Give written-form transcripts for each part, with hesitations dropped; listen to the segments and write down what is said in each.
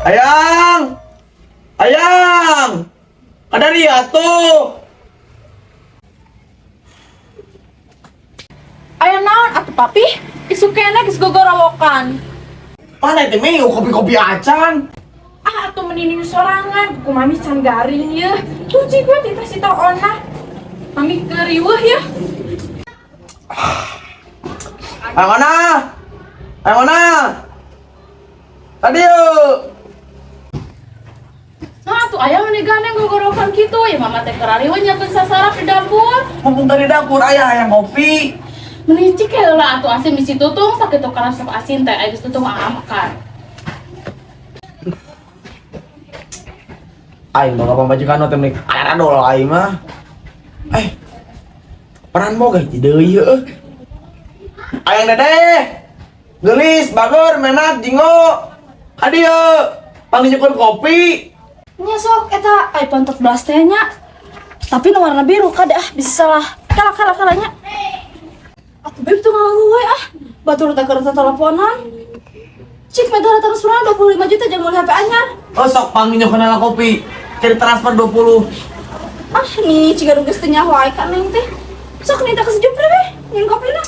Ayang! Ayang! Kadari atuh! Aya naon atuh, Papi? Isuk keneh geus gogorowokan. Mana itu mi? Kopi-kopi acan. Ah, atuh meni sorangan, ku Mami can garing yeuh. Tuh cik gue titah si tau ona. Mami keriweuh ya. Ayang ona! Ayang ona! Tadi yuk! Nah, atuh aya meni gandeng gogorowokan kitu ya Mama teh kerariweuh nyiapkeun sasarap di dapur. Mumpung tadi dapur ayah hayang kopi. Meni cik heula atuh asin bisi tutung sakitu karasep asin teh aya geus tutung makan. Aing boga pamajikan teh meni karadol aing mah. Eh. Peran boga hiji deui heueuh. Ayang Dedeh. Geulis, bageur, menak, jinggo. Ka dieu. Pangnyieun kopi. Nya sok eta iPhone 14 teh nya. Tapi nu warna biru kade ah bisa salah. Kala kala kala nya. Atuh beb tuh nganggu we ah. Batur teh keur teleponan. Cik minta transferan 25 juta jangan meuli HP anyar. Oh sok pangnyieun lah kopi. Jadi transfer 20. Ah nih ciga geus teu nyaho aing ka neng teh. Sok minta ke si Jupri we, nyeun kopina.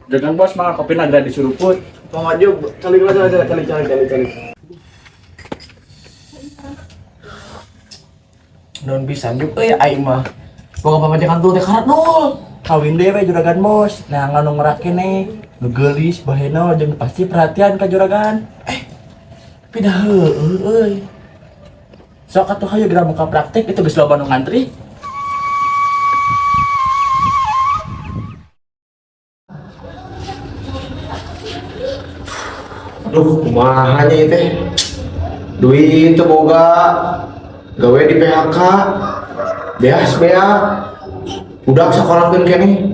Jangan bos, mah kopi naga disuruput. Mau maju, calik calik calik calik calik calik calik. Non pisan juk euy aing mah. Boga pamajikan tuh teh karadul. Kawin deh we juragan bos. Nah nganu ngerak nih. Nu geulis, baheno jeung pasti perhatian ka juragan. Tapi dah heueuh euy. Sok atuh hayu geura muka praktik itu geus loba nu ngantri. Aduh, kumaha nya ieu teh? Duit teu boga, gawe di PHK, beas beak. Udah sakolahkeun keneh.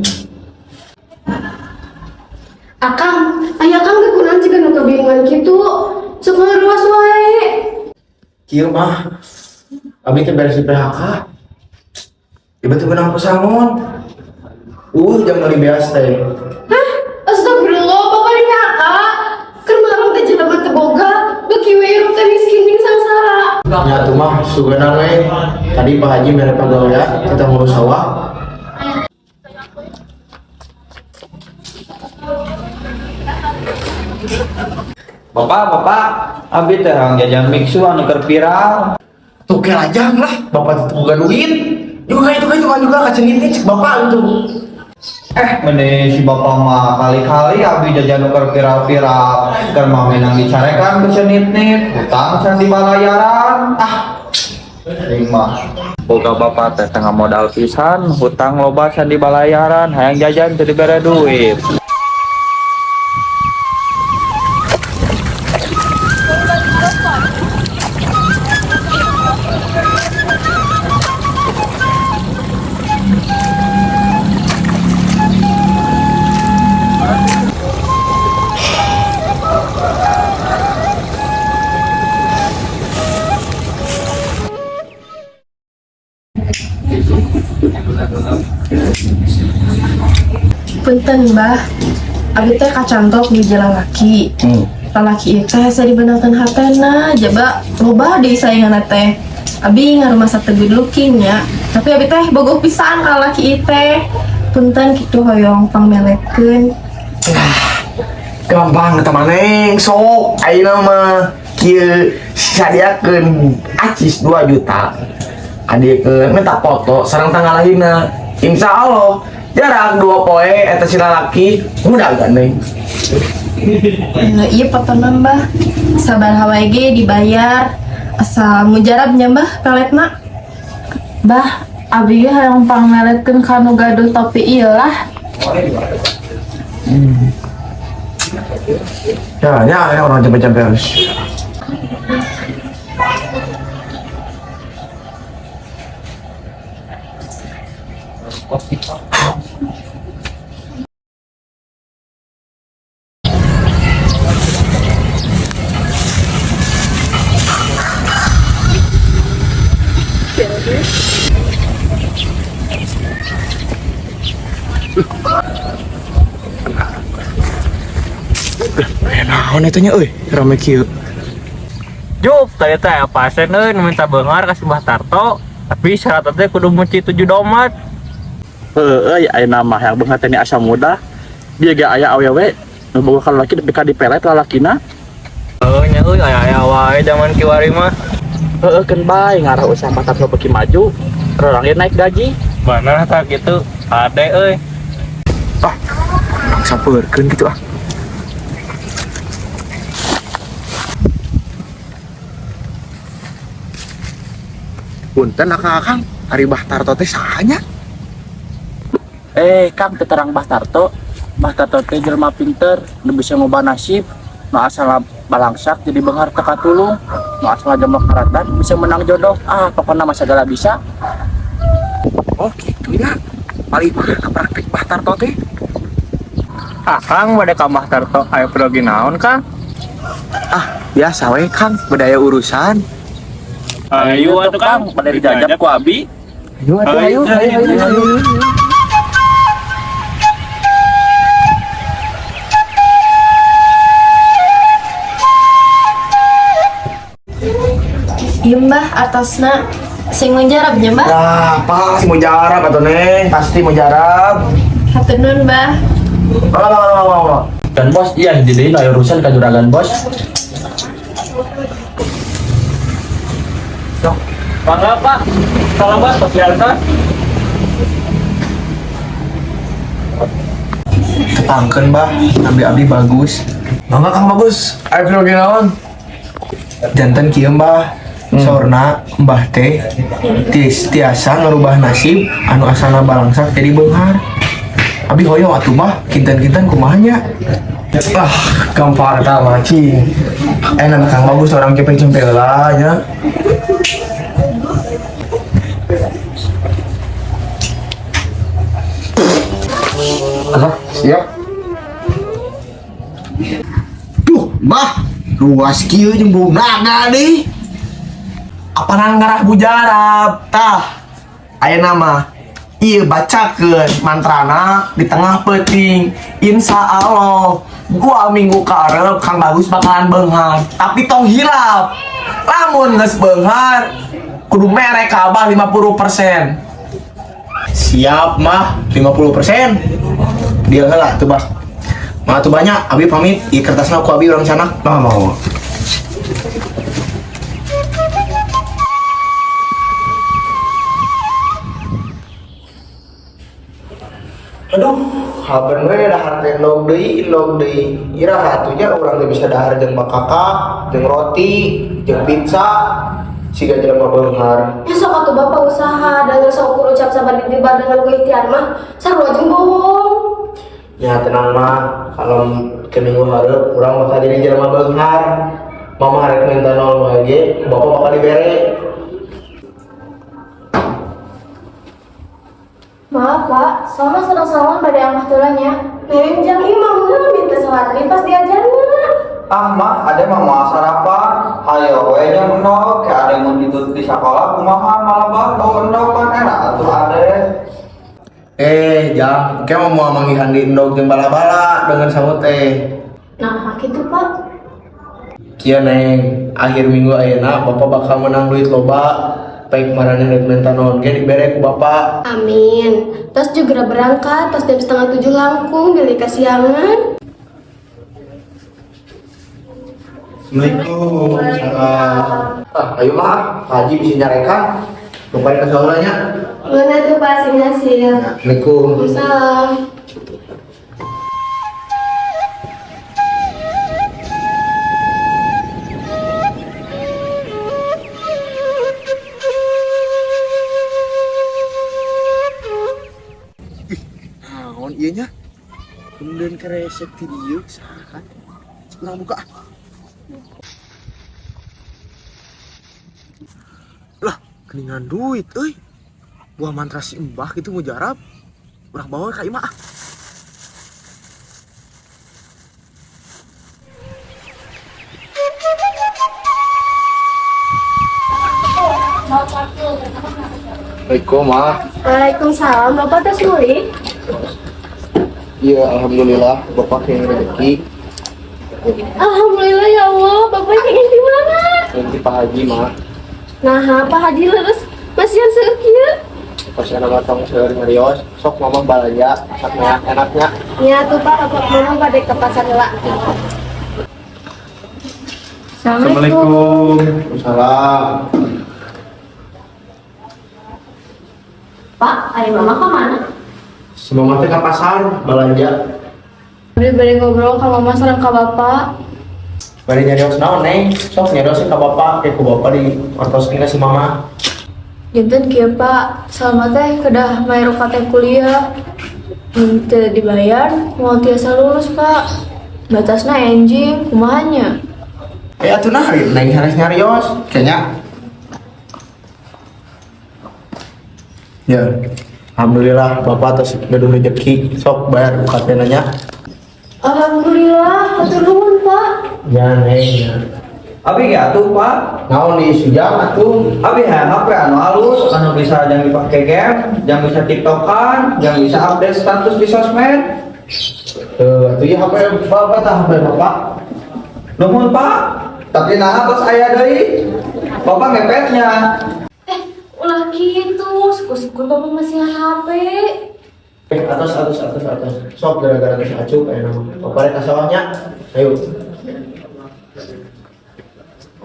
Akang, aya Kang teh kunaon jiga nu kabingungan kitu? Sok ngaruas wae. Kieu mah abi teh beres di PHK. Ieu teh beunang pesangon. Jam meuli beas teh. Hah? Astagfirullah, Bapak di PHK. Keur marang teh jelema teu boga, beuki we hirup teh miskin jeung sangsara. Ya tuh mah sugana we. Tadi Pak Haji mere pagawean kita ngurus sawah. Bapak, bapak, abi teh hayang jajan mixu anu keur viral. Tuh lajang lah, bapak tuh boga duit. Juga itu kan juga juga kacenit nih cek bapak gitu. Meni si bapak mah kali-kali abi jajan nu keur viral-viral. Keur mah menang dicarekan ku cenit-nit, hutang can dibalayaran. Ah, aing mah. Boga bapak teh tengah modal pisan, hutang loba can dibalayaran, hayang jajan teu dibere duit. Punten, Bah. Abi teh kacantok di jalan lalaki. Lalaki ieu teh hese dibenangkeun hatena, jaba loba deui sainganna teh. Abi ngarumasa teu good looking nya, tapi abi teh bogoh pisan ka lalaki ieu teh. Punten kitu hoyong pangmelekeun. Gampang eta maneng sok ayeuna mah kieu sadiakeun acis 2 juta. Adiekeun minta foto sareng tanggal lahirna. Insya Allah jarak 2 poe eta si lalaki mudah gandeng. Ieu potona Mbah. Sabaraha wae ge dibayar. Asal mujarab nya Mbah peletna. Bah, abi ge hayang pangmeletkeun ka nu gaduh topi ieu lah. Ya, ya, ya orang capek-capek harus. Naon eta nya euy, rame kieu. Jup, tadi teh aya pasien euy nu minta beunghar ka si Mbah Tarto, tapi syaratna teh kudu meuci 7 domat. Heeh, aya nama yang beunghar teh asa mudah. Dia ge aya awewe nu boga ka lalaki nepi ka dipelet lalakina. Heuh nya euy aya-aya wae zaman kiwari mah. Heeh, keun bae ngarah usaha Mbah Tarto beuki maju, urang ge naik gaji. Bener tah kitu, ade euy. Ah, sampeurkeun kitu ah. Punten akang-akang, ari Bah Tarto teh saha nya? Eh, Kang, teu terang Mbah Tarto. Mbah Tarto teh jelema pinter, nu bisa ngubah nasib, nu asalna balangsak jadi beunghar teu katulung, nu asalna jomblo karatan bisa menang jodoh. Ah, pokokna mah sagala bisa. Oh, gitu ya. Paling mana praktek Bah Tarto teh? Akang bade ka Mbah Tarto aya pergi naon, Kang? Ah, biasa we Kang, bedaya urusan. Ayo atuh Kang, bade dijajab ku abi. Ayo atuh, ayo, ayo, ayo, ayo. Iya mbah, atasna sing mujarab nya mbah. Nah, pasti mujarab atuh Neng, pasti mujarab. Hatur nuhun mbah. Mangga, mangga, mangga, mangga. Dan bos, iya jadi aya urusan ka juragan bos. Mangga Pak. Salam Pak, tos diantar. Tepangkeun Bah, abdi abdi bagus. Mangga Kang bagus, aya perlu naon? Janten kieu Mbah, sorna Mbah teh tiasa ngerubah nasib anu asalna balangsak jadi beunghar. Abi hoyong atuh Mbah, kinten-kinten kumaha nya? Ah, gampang eta mah cing. Enak Kang bagus orang cempe-cempe heula nya. Ah, siap. Duh, Mbah, ruas kieu jeung bau naga deui. Apanan ngarah mujarab tah. Aya nama ieu bacakeun mantrana di tengah peuting. Insya Allah 2 minggu karep Kang Bagus bakalan beunghar. Tapi tong hilap. Lamun geus beunghar kudu mere ka Abah 50%. Siap mah 50%. Dia heula tuh bah. Mah tuh banyak, abi pamit, ieu kertasna ku abi urang canak. Mah mau. Aduh, haben we dahar teh endog deui, endog deui. Iraha atuh nya urang teh bisa dahar jeung bakakak, jeung roti, jeung pizza, siga jelema beunghar. Ya sok atuh bapak usaha dan saukur ucap sabar ditibar dengan ku ikhtiar mah sarua jeung bohong. Ya tenang mah, kalau ke minggu hareup urang bakal jadi jelema beunghar. Mama rek minta nol wae ge, ku bapak bakal dibere. Maaf pak, sama sedang salam pada yang mahtulannya. Neng jam imam heula minta salat pas diajarna. Ah mah, ade mah moal sarapan. Hayo we nya endog, ke ade mun hitut di sakola kumaha malah bau endog kan enak atuh ade. Eh, jang, ke mau moal manggihan di endog jeung bala-bala dengan sangu teh. Nah, gitu pak. Kieu Neng, akhir minggu ayeuna bapak bakal menang duit loba. Baik maraneh rek minta naon ge dibere ku bapak. Amin. Terus juga berangkat, pas jam 6.30 langkung, beli kasiangan. Assalamualaikum. Ah, ayo mah, Pak Haji bisa nyarekan. Lupain ke sekolahnya. Mana tuh pak sing hasil. Assalamualaikum. Waalaikumsalam. Naon ieu nya? Kemudian keresek ti dieu saha? Urang buka. Ah. Lah, keningan duit euy. Buah mantra si Mbah gitu mujarab. Urang bawa ka imah ah. Assalamualaikum, mah. Waalaikumsalam, bapak tos mulih. Iya, alhamdulillah Bapak yang rezeki. Alhamdulillah ya Allah, Bapak ingin di mana? Nanti Pak Haji mah. Nah, Pak Haji leres masihan seueur kieu. Pas anak tong seueur nyarios, sok mama balanja, masak enaknya. Ya tuh Pak, Bapak mama bade ke pasar heula. Assalamualaikum. Salam. Pak, ayo mama ke mana? Semua teh ke pasar balanja. Abdi bade ngobrol ka mama sareng ka Bapak. Bari nyarios naon, Neng? Sok nyarios ka bapak, kayak ku bapak di ortoskeun ka si mama. Janten kieu Pak, salma teh kedah mayar UKT kuliah. Mun teu dibayar, moal tiasa lulus Pak. Batasna enjing, kumaha nya? Eh atuh nah, Neng harus nyarios, kayaknya. Ya, alhamdulillah bapak atas gaduh rezeki, sok bayar UKT nanya. Alhamdulillah, hatur nuhun Pak. Ya, Neng. Ya. Abi ge atuh, Pak. Naon di sujang atuh? Abi hayang HP anu halus, anu bisa jang dipake game, jang bisa tiktokan, jang bisa update status di sosmed. Tuh, atuh ya HP bapak tah HP bapak. Nuhun, Pak. Tapi nah tos aya deui. Bapak ngepetnya. Eh, ulah gitu, syukur-syukur Bapak masih HP. Eh, atas atas atas atas. Sok gara-gara geus acuk aya nama. Bapak rek ka sawahnya. Ayo.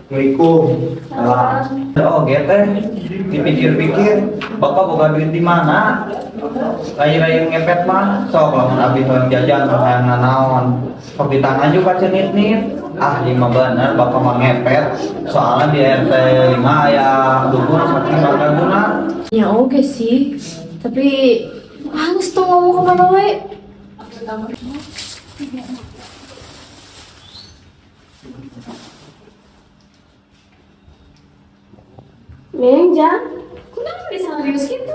Assalamualaikum. Salam. Oh, gitu dipikir-pikir, Bapak boga duit di mana? Lain-lain ngepet mah, sok lamun abi hoyong jajan hayang nanaon. Sok ditangan juga cenit-nit. Ah, lima bener Bapak mah ngepet. Soalnya di RT 5 aya dukun saking guna. Ya oke sih, tapi harus tuh ngomong kemana we? Neng, Jang, kenapa bisa serius gitu?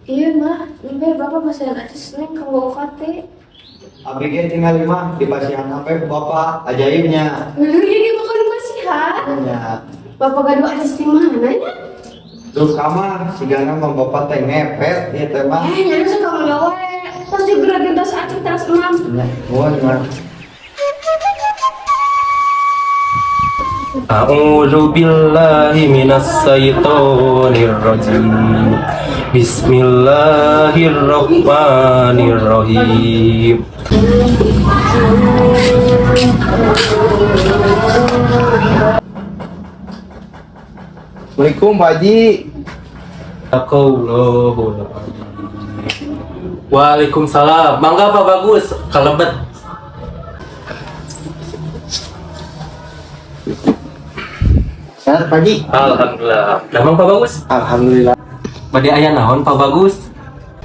Iya mah, nembe bapak masih ada atas neng kalau UKT. Abi ge tinggal lima di pasihan HP ku Bapak, ajaibnya. Lalu ini bapak udah masihan? Ya. Bapak gaduh atas di mana nya? Duh kamar, sigana mah Bapak teh ngepet ieu teh mah. Eh, nyari suka ngewe. Terus juga tas acik tas enam. Ya, nuhun mah. A'udzu billahi minas syaithanir rajim. Bismillahirrahmanirrahim. Assalamualaikum Pak Haji. Taqallahu. Waalaikumsalam. Mangga Pak Bagus, kalebet. Sehat Pak Haji. Alhamdulillah. Damang Pak Bagus. Alhamdulillah. Bade aya naon Pak Bagus?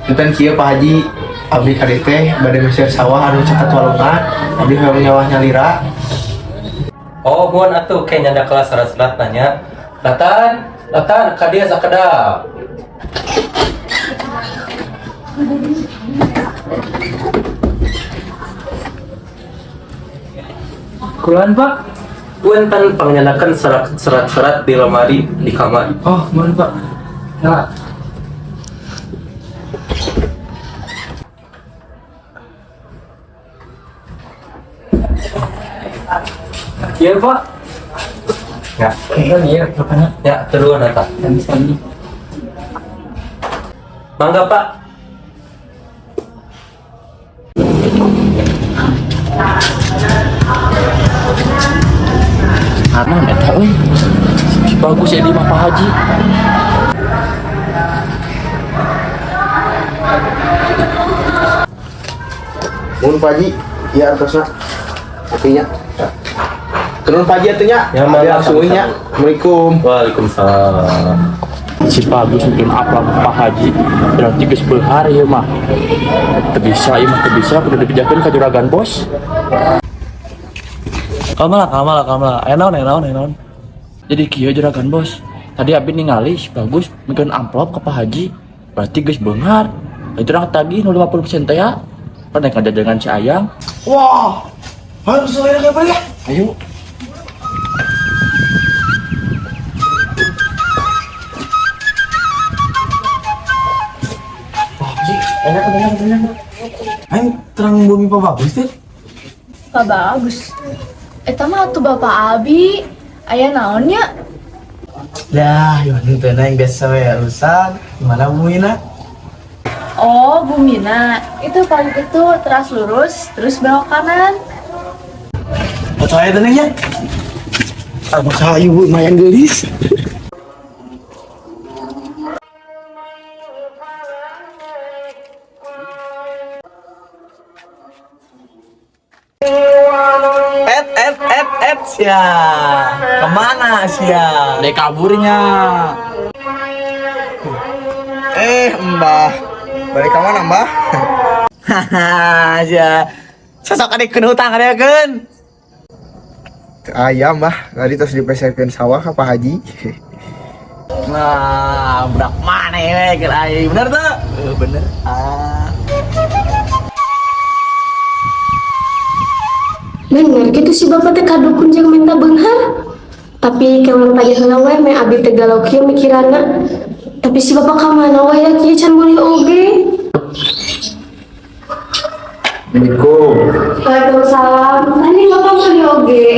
Punten kieu Pak Haji, abdi ka dieu teh bade meser sawah anu caket walungan, abdi hoyong nyawah nyalira. Oh, muan atuh ke nyanda kelas surat-surat nanya. Natan, Natan, ka dieu sakedap. Kulan Pak. Punten pangnyandakeun surat-surat di lemari di kamar. Oh, mohon Pak. Ya. Iya Pak. Ya, Punten iya, bapaknya. ya, terus Natan. Sami-sami. Mangga Pak. Karena eta euy. Si Bagus ya di mah Pak Haji. Mun Pak Haji, ieu artosna. Artinya. Turun Pak Haji atuh nya. Ya, Abdi mangga, langsung sama-sama. nya. Assalamualaikum. Waalaikumsalam. Si Bagus mungkin apa Pak Haji berarti geus beunghar ieu mah. Teu bisa ieu mah teu bisa kudu dibejakeun ka juragan bos. Kalem lah, kalem lah, kalem lah. Aya naon, aya naon, aya naon. Jadi kieu juragan bos. Tadi abi ningali si Bagus mungkin amplop ke Pak Haji. Berarti geus beunghar. Itu urang tagih nu 50% teh ya. Pan rek ngajajangan si Ayang. Wah. Harus saya kayak ya? Ayo. Enak, enak, enak. Aing Terang bumi Pak Bagus tuh. Pak Bagus. Eta mah atuh Bapak Abi. Aya naon nya? Dah, gimana tuh, Neng, biasa we urusan. Gimana bumina? Oh, Bumina. Itu paling itu terus lurus, terus belok kanan. Oh, saya tuh, Neng, ya. Aku sayu lumayan gelis. Et, et, et, et, sia. Kemana sia? Dek kaburnya. Eh, Mbah. Balik ke mana, Mbah? Hahaha, sia. Sosok adik kena hutang ada kan? Aya, Mbah. Tadi terus dipeserkeun sawah ka Pak Haji. Nah, budak mana ini? Kira bener tuh? Bener. Ah. Bener gitu si bapak teh kadukun jeung minta beunghar. Tapi ke urang tanya heula we meh abi teh galau kieu mikiranna. Tapi si bapak ka mana we ya kieu can meuli oge. Assalamualaikum. Waalaikumsalam. Tani bapak meuli oge.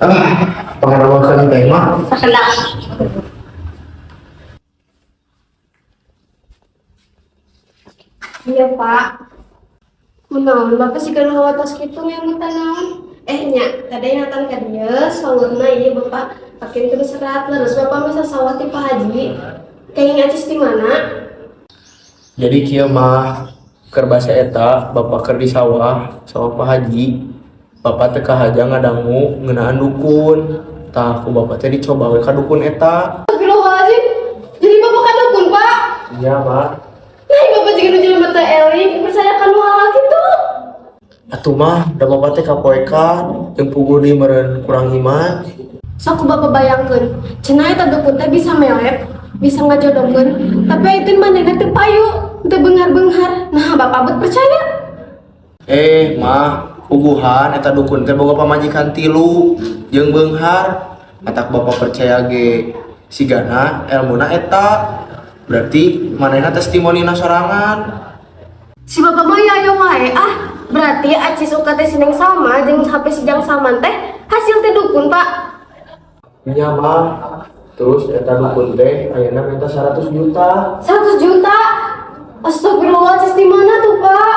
Ah, pengalaman teh mah. Sakedap. Iya, Pak. Kunaon bapak sih kana watas kitu ngemutan naon? Eh nya, tadi natan ka dieu saurna ieu bapak pakeun serat leres bapak mah sawah ti Pak Haji. Kenging acis di mana? Jadi kieu mah, keur basa eta bapak keur di sawah, sawah Pak Haji. Bapak teh kahaja ngadangu ngeunaan dukun. Tah ku bapak teh dicoba we ka dukun eta. Astagfirullahaladzim. Jadi bapak ka dukun, Pak? Iya, Pak. Nah, bapak juga nu jelema teh eling percaya kan hal gitu. Atuh mah, da bapak teh kapoekan jeung puguh deui meureun kurang iman. Sok ku bapak bayangkeun, cenah eta dukun teh bisa melet, bisa ngajodohkeun, tapi itu manehna teu payu, teu beunghar-beunghar. Nah, bapak bet percaya? Eh, mah, puguhan eta dukun teh boga pamajikan tilu jeung beunghar. Matak bapak percaya ge sigana elmuna eta. Berarti manehna testimonina sorangan. Si bapak mah ya aya wae ah. Berarti acis UKT si Neng Salma jeung HP si Jang Salman teh hasil teh dukun, Pak. Nya mah, terus eta dukun teh ayeuna minta 100 juta. 100 juta. Astagfirullah, acis di mana tuh, Pak?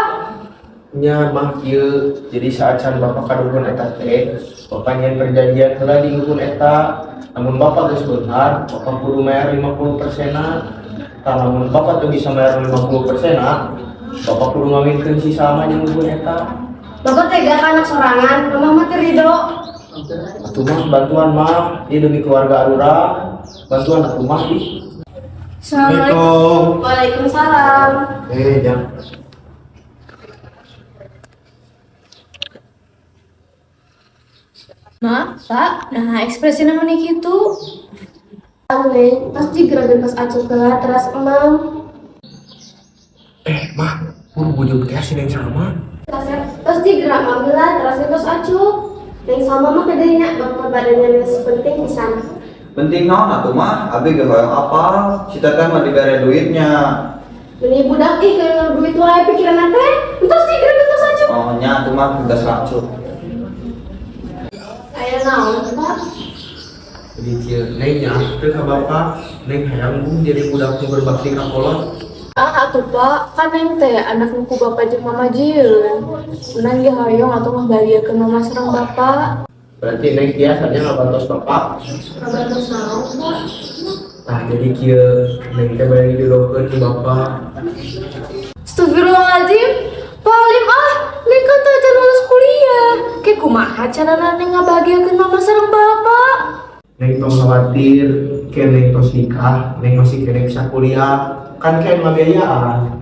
Nya mah kieu, jadi saacan bapak ka dukun eta teh, bapak nyieun perjanjian heula di dukun eta. Lamun bapak geus beunghar, bapak kudu bayar 50 persena. Tah lamun bapak teu bisa bayar 50 persena, bapak kudu ngawinkeun si Salma jeung dukun eta. Bapak tega ka anak sorangan, mama mah teu ridho. Atuh mah bantuan mah, ieu demi keluarga arurang. Bantuan atuh mah ih. Assalamualaikum. Waalaikumsalam. Eh, jang. Ma, Pak, nah ekspresinya mana gitu? Neng, tos digeragan pas acuk heula teras emang. Eh, mah, buru bujuk teh si Neng Salma. Tos digerak mah heula teras tos acuk. Neng Salma mah kadenya bapak badannya geus penting pisan. Penting naon atuh mah, abi ge hoyong apal, si teteh mah dibere duitnya. Meni budak ih keur duit wae pikiran teh. Entos digerak tos acuk. Oh nya atuh mah geus acuk. Aya naon, Pak? Jadi kieu Neng nya teu ka bapak, Neng hayang bung jadi budak nu berbakti ka kolot. Ah, atuh Pak, kan neng teh anak nu ku bapak jeung mama jieun. Neng ge hoyong atuh ngabahagiakeun mama sareng bapak. Berarti Neng biasanya ngabantos bapak. Ngabantos naon, Pak? Nah, jadi kieu Neng teh bade dijodohkeun ku bapak. Astagfirullahaladzim, Pak Alim ah, Neng kan teh acan lulus kuliah. Kayak kumaha carana Neng ngabahagiakeun mama sareng bapak? Neng tong khawatir, ke Neng tos nikah, Neng masih kena bisa kuliah, kan kayak ngabiayaan.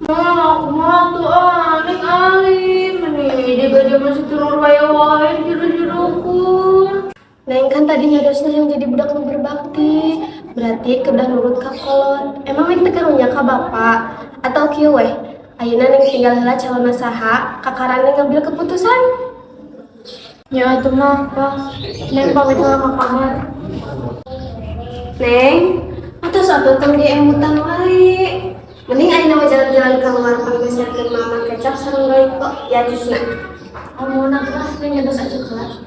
Ma, kumaha tuh ah, Neng alim, nih juga dia masih turun wae-wae jodoh-jodohkeun. Neng kan tadi nyariosna yang jadi budak nu berbakti. Berarti kedah nurut ka kolot. Emang Neng teu karunya ka bapak atau kieu weh? Ayeuna Neng tinggal heula calonna saha, kakaran Neng ngambil keputusan. Ya atuh mah, Pak. Neng pamit heula ka kamar. Neng, atos atuh tong diemutan wae. Mending ayeuna mah jalan-jalan keluar pangmeserkeun mama kecap sareng Royco ya jusna. Amun atuh ah, neng ngedos aja kelar.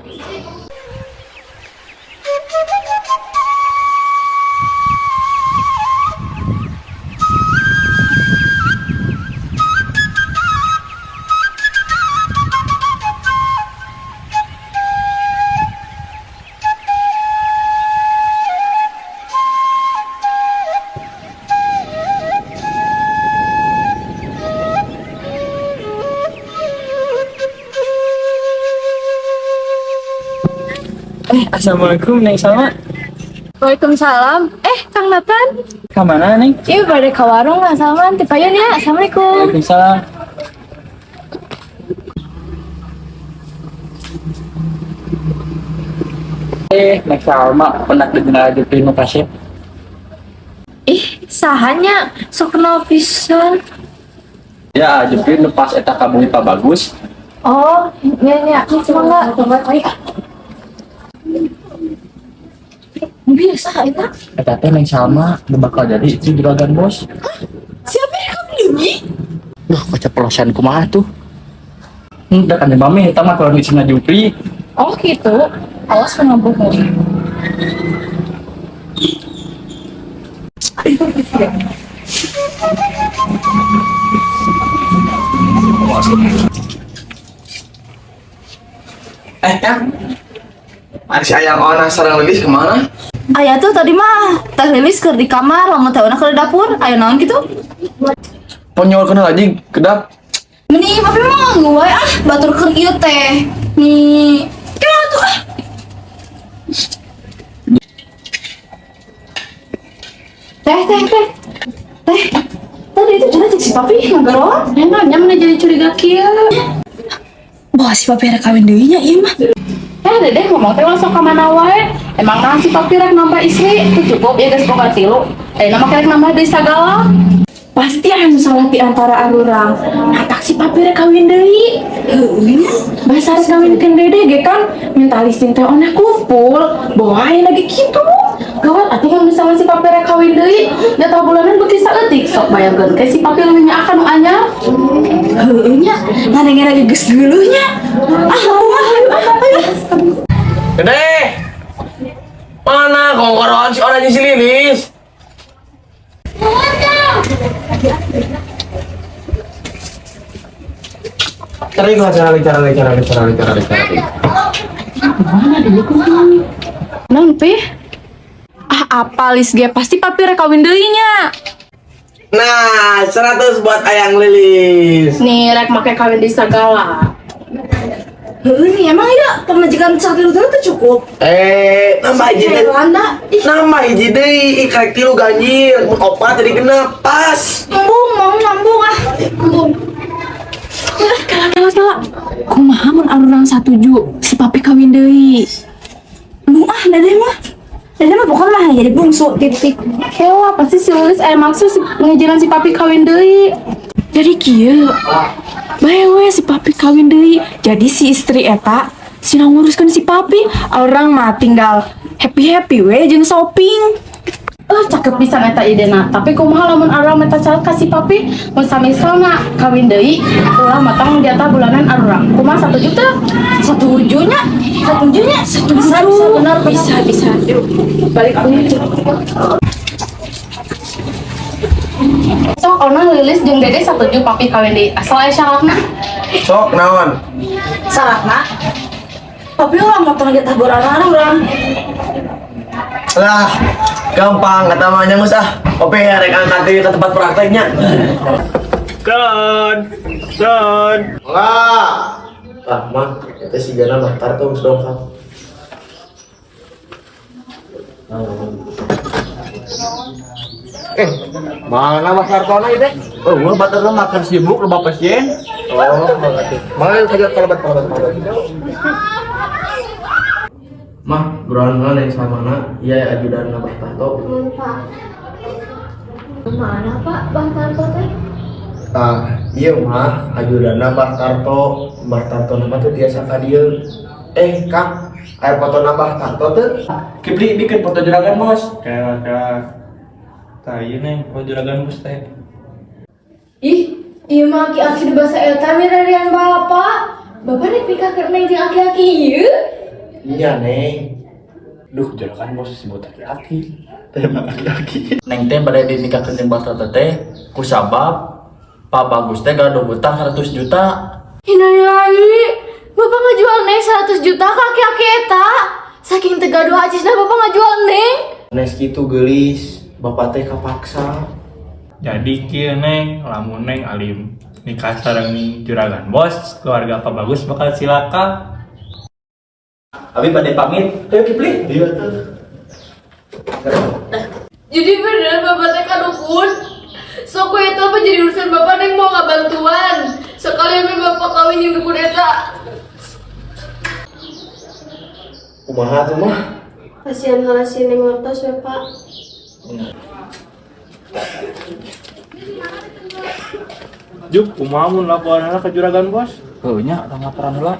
Assalamualaikum Neng Salma. Waalaikumsalam. Kang Nathan. Ka mana Neng? Iya, bade ka warung lah Salman. Tipayun ya. Assalamualaikum. Waalaikumsalam. Neng Salma pernah dengar Jupri nu kasep? Ih, sahanya sok kenal pisan. Ya, Jupri nu pas eta ka bumi Pak Bagus. Oh, nya nya, cuma enggak. Biasa eta. Eta teh Neng Salma nu bakal jadi istri juragan bos. Siapa yang kamu deui? Duh, keceplosan kumaha tuh? Da kan mami eta mah kalau misalnya Jupri. Oh gitu. Awas pengabohong. Kang. Ari si ayang Ona sareng Lilis kemana? Aya tuh tadi mah Teh Lilis keur di kamar, lamun Teh Ona keur di dapur. Aya naon gitu? Ponyol kenal aja kedap. Meni papi mah nganggu wae ah, batur keur ieu teh. Nih, kira tuh ah. Teh, teh, teh. Teh. Tadi itu curhat si papi ngagaroan. Nanya mana jadi curiga kieu. Wah, si papi rek kawin deui nya ieu mah. Dedeh ngomong teh langsung ka mana wae. Emang naon si papi rek nambah istri? Teu cukup ya geus boga tilu. Ayeuna mah kerek nambah deui sagala. Pasti aya nu salah di antara arurang. Matak si papi rek kawin deui. Heueuh nya. Basa rek kawinkeun dede ge kan minta listing teh onah kumpul. Bawa aya lagi kitu. Gawat atuh mun misalnya si papi rek kawin deui, jatah bulanan beuki saeutik sok bayangkeun ke si papi leuwih nyaakan nu anyar. Heueuh nya, ngadengin lagi geus geuleuh nya. Ah, ah, ah, ah. Dede. Mana kongkoroan si Ona jeung si Lilis? Cari lah, cari, cari, cari, cari, cari, cari. Naon pi? Ah apa lis ge pasti papi rek kawin deui nya. Nah, 100 buat ayang Lilis. Nih rek make kawin di sagala. Heueuh nih, emang iya pemajikan satu itu tuh cukup. Nambah hiji deui. Landa, ih, Nambah hiji deui, ih karek tilu ganjil, mun opat jadi genep, pas. embung mau ngambung ah. Embung. Kala kala kala. Kumaha mun arurang satuju si papi kawin deui. Embung ah, dedeh mah. Dedeh mah pokoknya mah jadi bungsu titik. Hewa pasti si Lilis aya maksud si ngejalan si papi kawin deui. Jadi kieu. Bae we si papi kawin deui. Jadi si istri eta sina nguruskeun si papi, orang mah tinggal happy-happy we jeung shopping. Cakep pisan eta idena. Tapi kumaha lamun arurang minta calon ka si papi mun sami-sama kawin deui, ulah matang jatah bulanan arurang. Kumaha 1 juta? Satu nya, satu nya, satu bisa, bisa benar, Bisa, bisa. Yuk, balik aku. Sok ona Lilis jeung Dede satuju papi kawin deui. Asal aya syaratna. Sok naon? Syaratna. Tapi orang motong jatah bulanan orang. Lah, gampang kata mah geus ah. Oke, rek angkat deui ke tempat prakteknya. Kan, kan. Enggak. Lah, mah, eta si Gana mah tar tuh geus dongkap. Mana Mas Tartona itu? Oh, gua batur mah makan sibuk loba pasien. Oh, mengerti. Mana saja kalabat kalabat kalabat. Mah, buruan heula yang sama iya ajudan Abah Tarto. Nuhun Pak. Mana Pak Bah Tarto teh? Tah, iya mah ajudan Abah Tarto. Abah Tarto nama tuh tiasa ka dieu. Kang, aya foto Abah Tarto teu? Kipli bikin foto juragan bos. Kayak kayak. Tah ieu neng, foto juragan bos teh. Ih, ieu mah aki-aki di basa eta mirarian bapak. Bapak rek nikah ke neng jeung aki-aki ieu? Iya, Neng. Duh, juragan bos disebut aki-aki. Teh emang aki-aki. Neng teh bade dinikahkeun jeung Bah Tarto teh ku sabab Pak Bagus teh gaduh hutang 100 juta. Innalillahi. Bapak ngajual neng 100 juta ke aki-aki eta. Saking teu gaduh acisna bapak ngajual neng. Nes kitu geulis, bapak teh kapaksa. Jadi kieu Neng, lamun Neng alim nikah sareng juragan bos, keluarga Pak Bagus bakal cilaka. Abi bade pamit. Ayo Kipli. Iya tuh. Jadi bener bapak teh kadukun. Sok we eta mah jadi urusan bapak, neng mau ngabantuan. Sekalian we bapak kawin jeung dukun eta. Kumaha tuh mah? Kasihan heula si Neng ngertos we, Pak. Jup, kumaha mun laporan heula ke juragan bos? Heuh nya, urang laporan heula.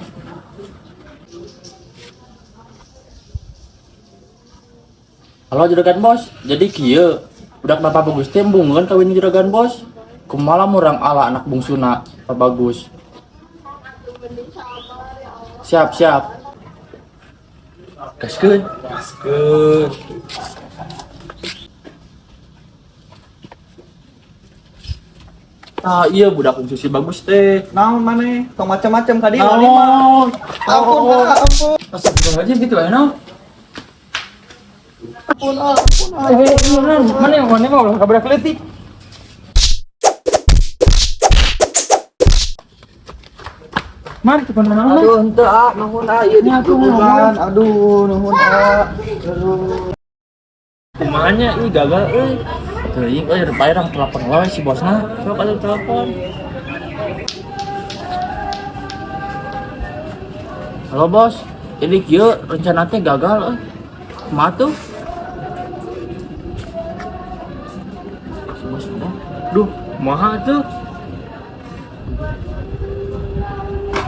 Halo juragan bos, jadi kieu budak Bapak Bagus teh embungeun kawin juragan bos. Kumaha lamun urang ala anak bungsuna Pak Bagus? Siap, siap. Gaskeun. Gaskeun. Ah iya budak bungsu si Bagus teh. Naon maneh? Tong macam-macam ka dieu wali mah. Naon? Ampun, ah, ampun. Astagfirullahaladzim gitu aja naon. Ampun, ampun, ampun. Mana mana mah ulah kabar leutik. Mari teman mana? Aduh, henteu ah, nuhun ah, ieu diputukan. Aduh, nuhun ah. Aduh. Kumaha nya ih gagal euy. Teuing euy rupaya urang telepon wae si bosna. Sok atuh telepon. Halo bos, jadi kieu rencana teh gagal euy. Kumaha tuh? Si bos udah. Duh, kumaha tuh?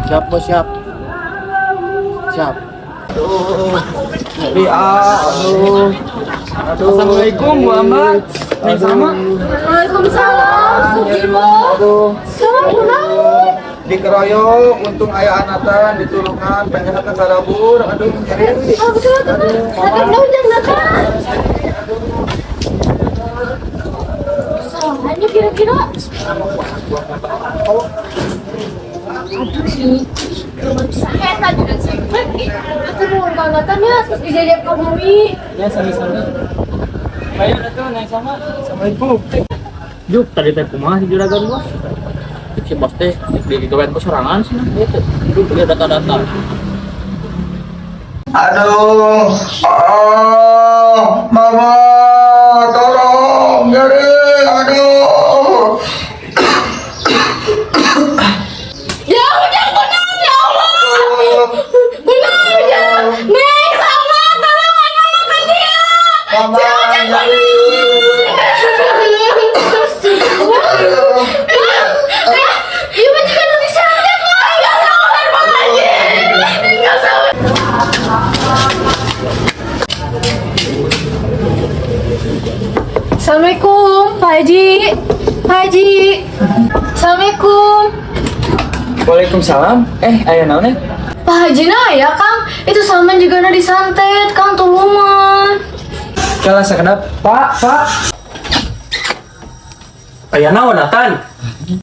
Siap bos, siap. Siap. Aduh. Nyeri ah, aduh. Aduh. Assalamualaikum Bu Ambar. Neng sama. Waalaikumsalam, Sukimo. Aduh. Salam kunaon? Dikeroyok, untung aya anatan ditulungan, penjahatna karabur. Aduh, nyeri. Ah, betul betul. Nathan naon jang Nathan? Salahnya kira-kira. Aduh sih, belum bisa eta juga sih. Ih, atur nuhun ka Nathan ya, terus dijajab ka bumi. Ya sami-sami. Ayo atuh Neng sama. Assalamualaikum. Jup, tadi teh kumaha si juragan bos? Si bos teh di gawean ku sorangan cenah gitu. Duh, dia data-data. Aduh, ah, mama, tolong, nyeri, aduh. Ya ujang kunaon ya Allah. Kunaon ujang. Neng sama tolong anak ka dia. Mama, nyeri. Iya mah juga nu disantet mah. Enggak sabar Pak Haji. Enggak sabar. Assalamualaikum Pak Haji. Pak Haji. Assalamualaikum. Waalaikumsalam. Aya naon eh? Pak Haji nah ya Kang, itu Salman juga na disantet, Kang tulungan. Kala sakedap. Pak, Pak. Aya naon Nathan?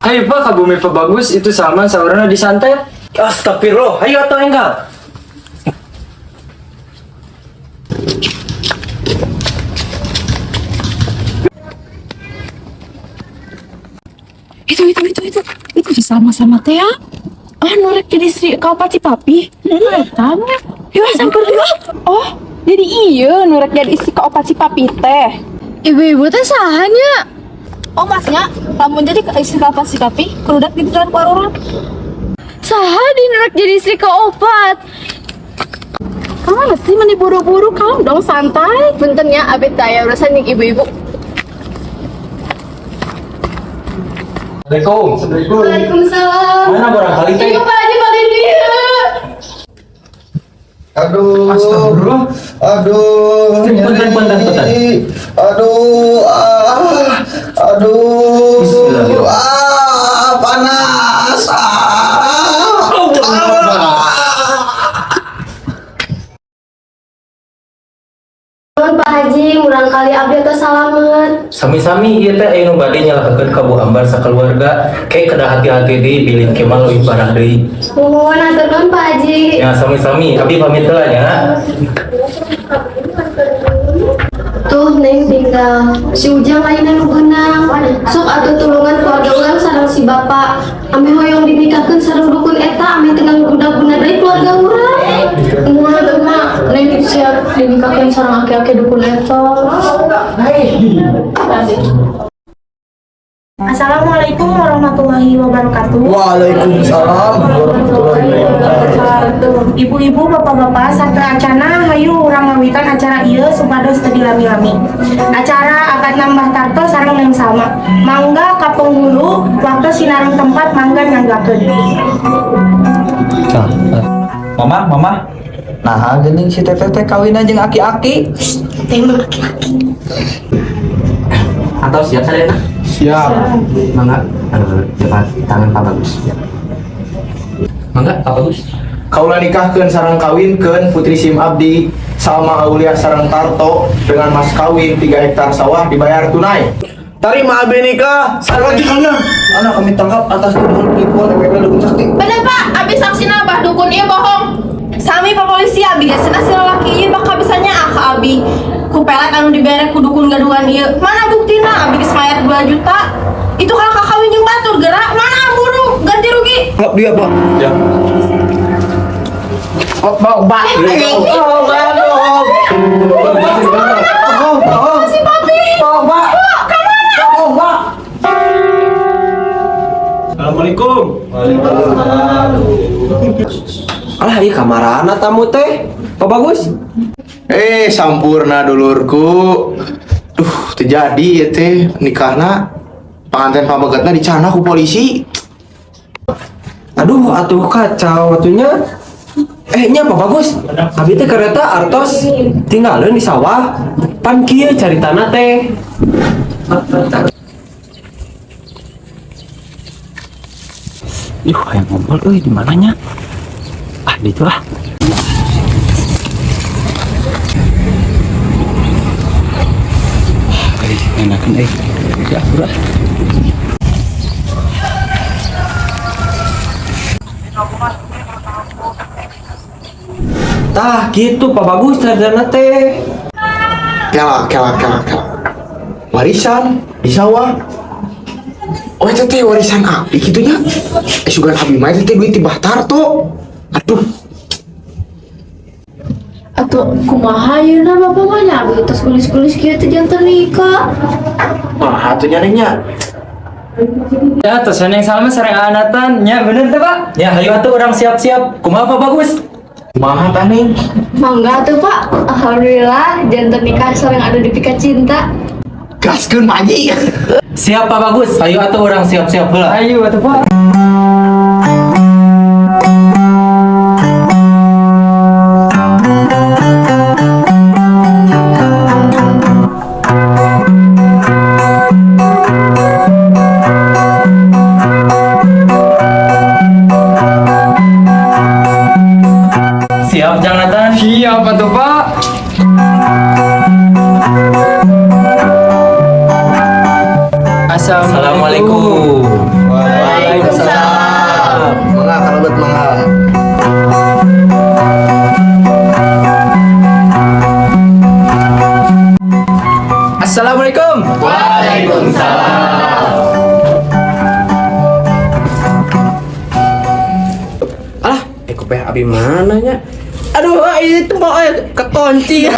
Hayu Pak ka bumi Pak Bagus itu Salman saurna disantet. Astagfirullah, hayu atuh enggal. Itu. Itu si sama-sama teh ya. Ah, nu rek jadi istri kaopat si papi. Eta mah. Yuk, samper yuk. Oh, jadi iya nu rek jadi istri kaopat si papi teh. Ibu-ibu teh sahanya. Oh masnya, lamun jadi istri kaopat si papi, kudu dituturan ku arurang. Saha di nu rek jadi istri kaopat. Kemana sih meni buru-buru kamu dong santai. Punten ya, abet daya urusan yang ibu-ibu. Assalamualaikum. Waalaikumsalam. Mana barangkali teh? Ibu Pak Haji balik dia. Aduh. Astagfirullah. Aduh. Punten, nyeri. punten, punten. Aduh, ah, aduh. Bismillahirrahmanirrahim. Ah. abdi atos salamet. Sami-sami, ieu teh aya nu bade nyalahkeun ka Bu Ambar sakeluarga. Ke kedah hati-hati deui, bilih kemal leuwih parah deui. Muhun, hatur nuhun, Pak Haji. Ya, sami-sami, abdi pamit heula nya. Tuh, Neng, tinggal si Ujang lain anu beunang. Sok atuh tulungan keluarga urang sareng si bapak. Ameh hoyong dinikahkeun sareng dukun eta, ameh teu guna-guna deui keluarga urang. Muhun atuh, Mak, Neng siap dinikahkeun sareng aki-aki dukun eta. Assalamualaikum warahmatullahi wabarakatuh. Waalaikumsalam warahmatullahi wabarakatuh. Ibu-ibu, bapak-bapak, sateuacana, hayu urang ngawitan acara ieu supados teu dilami-lami. Acara akad nambah Tarto sareng Neng Salma. Mangga ka penghulu, waktu sinareng tempat, mangga nyanggakeun. Mama, mama. Nah, geuning si teteh teh kawin jeung aki-aki. Teh mah aki-aki. Atau siap sadayana? Siap. Mangga, jabat tangan Pak Bagus. Ya. Mangga, Pak Bagus. Kaula nikahkeun sareng kawinkeun putri sim abdi Salma Aulia sareng Tarto dengan mas kawin 3 hektar sawah dibayar tunai. Tarima abdi nikah sareng. Anak kami tangkap atas tuduhan penipuan MBL dukun sakti. Bener, Pak, abi saksina, bah dukun ieu bohong. Sami, Pak Polisi, abi geus cenah si lalaki ieu bakal bisa nyaah ka abi. Ku pelet anu dibere ku dukun gadungan ieu. Mana buktina, abi geus mayar 2 juta. Itu kalau kakawin jeung batur gerak, mana buru ganti rugi. Klop dia, Pak. Ya. Oh, bau, bau. Oh, bau. Oh, oh. Si papi. Oh, bau. Oh, bau. Assalamualaikum. Alah, iya kamarana tamu teh? Pak Bagus? Eh, sampurna dulurku. Duh, terjadi ya teh nikahna, panganten pamegetna dicandak ku polisi. Aduh, atuh kacau atunya. Eh, nya Pak Bagus. Abi teh kereta artos tinggalin di sawah. Pan kieu caritana teh. Yuh, hayang ngobrol euy, di mananya? Ah, di itu lah. Eh, enakan eh. Ya, udah. Tah, gitu Pak Bagus caritana teh. Kela, kela, kela, kela. Warisan di sawah. Oh, itu teh warisan abi gitunya. Eh, sugan abi mah itu teh duit ti Bah Tarto. Aduh, Atau kumaha ayeuna bapak mah nya, abi tos geulis-geulis kieu teh janten nikah. Mah atuh nya, Neng, nya. Ya, terus Neng Salma sareng Anatan, nya bener teh, Pak? Ya, hayu atuh urang siap-siap. Kumaha, Pak Bagus? Kumaha tah, Neng? Mangga tuh, Pak. Alhamdulillah janten nikah sareng anu dipika cinta. Gaskeun, Pak Haji. Siap, Pak Bagus, hayu atuh urang siap-siap heula. Ayo atuh, Pak. Siap, Jang Nathan. Siap atuh, Pak. Assalamualaikum. Waalaikumsalam. Mangga kalebet, mangga. Assalamualaikum. Waalaikumsalam. Alah, eh, kopeh abi mana nya? Aduh, ah, itu mau kekunci.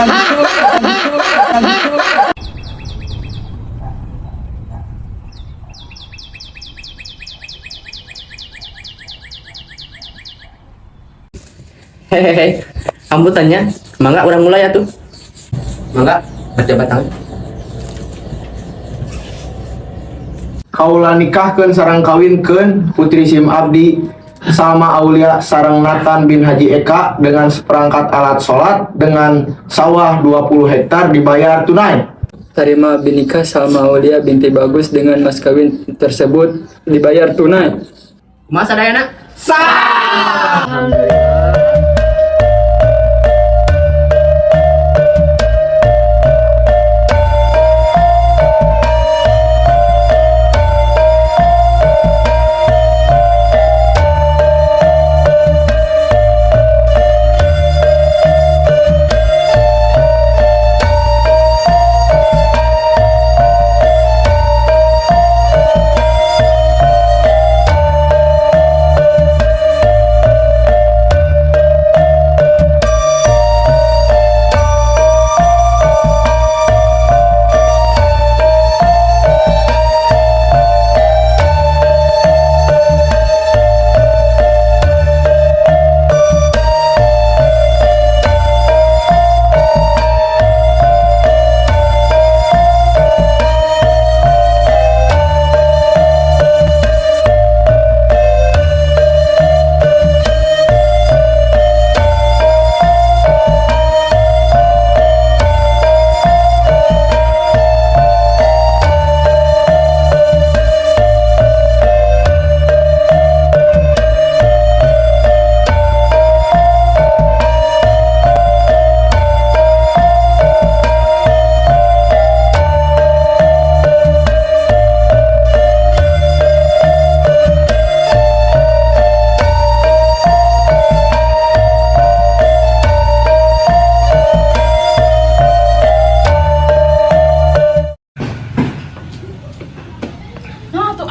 Hehehe. Ambutannya, mangga urang mulai atuh. Mangga berjabat tangan. Kaula nikahkeun sareng kawinkeun putri sim abdi Salma Aulia sareng Nathan bin Haji Eka dengan seperangkat alat sholat dengan sawah 20 hektar dibayar tunai. Tarima abdi nikah Salma Aulia binti Bagus dengan mas kawin tersebut dibayar tunai. Kumaha sadayana? Sah!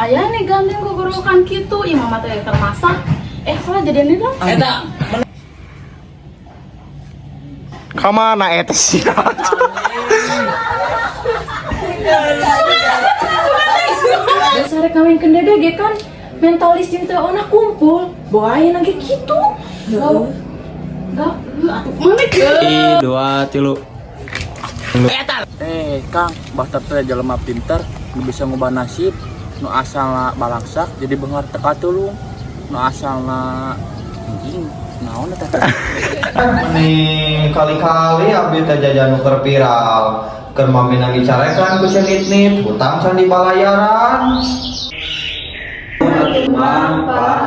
Aya nih gandeng gogorowokan kitu, ieu mama teh termasak. Eh, salah jadian deui dong. Eta Kamana eta sih? Dasar rek ngawinkeun Dede ge kan mentalis jeung teu ona kumpul. Bawa ayeuna ge kitu. Heeh. Gak, atuh mana ke? Dua, tilu. Eh, Kang, Bah Tarto teh jelema pinter, nu bisa ngubah nasib, nu asalna balangsak jadi beunghar teu katulung, nu asalna anjing, naon eta teh? Meni kali-kali abi teh jajan nu keur viral. Keur mami dicarekan ku cenit-nit, hutang can dibalayaran. Pak.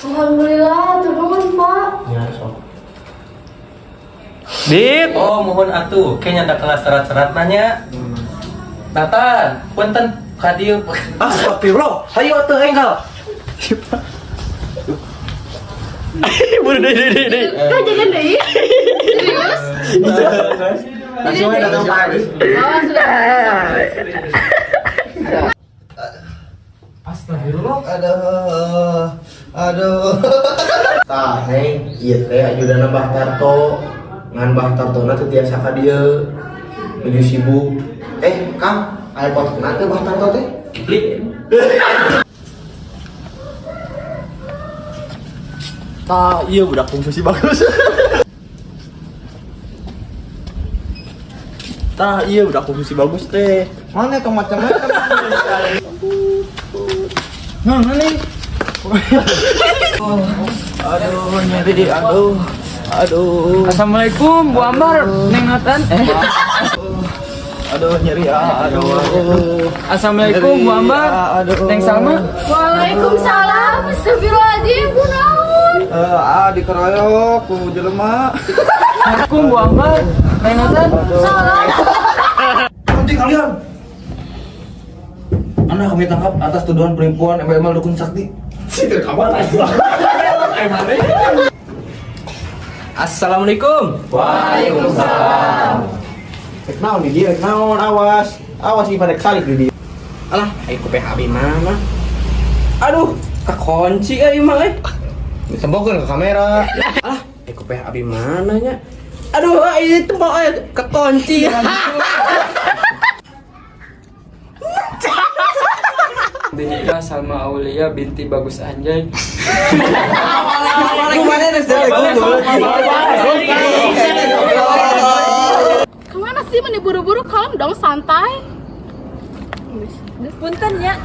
Alhamdulillah, turun Pak. Ya, sok. Dit. Oh, mohon atuh, kayaknya ada kelas serat-serat nanya. Nathan, punten ka dieu. Astagfirullah. Hayu atuh enggal. Buru deui deui deui. Kok jajan deui? Serius? Langsung aja datang Pak Agus. Oh, sudah. Astagfirullah. Aduh. Aduh. Tah, Neng, ieu teh ajudana Bah Tarto. Ngan Bah Tartona teu tiasa ka dieu. Nuju sibuk. Eh, Kang, aya kontakna teh Bah Tarto teh? Beli. Tah, iya budak bungsu si bagus. Tah, iya budak bungsu si bagus teh. Mana tuh macam-macam. Nah, nih. Aduh, nyeri, aduh. Aduh. Assalamualaikum Bu Ambar, Neng Nathan. Eh. Aduh, nyeri ah, aduh. Assalamualaikum Bu Ambar, Ah, aduh. Neng Salma. Waalaikumsalam. Astagfirullahaladzim, kunaon? Eh, ah dikeroyok ku jelema. Assalamualaikum Bu Ambar, Neng Nathan. Salam. Berhenti kalian. Anda kami tangkap atas tuduhan penipuan MLM dukun sakti. Sih, kamu Assalamualaikum. Waalaikumsalam. Rek naon di dia, rek naon, awas. Awas ih pada salib di dia. Alah, ayo ku PHB mana? Aduh, kekunci euy mah euy. Ditempokeun ke kamera. Alah, ayo ku PHB mana nya? Aduh, ini tempo euy kekunci. Dinikah Salma Aulia binti Bagus Anjay. Gimana nih? Kemana sih meni buru-buru kalem dong santai. Punten ya.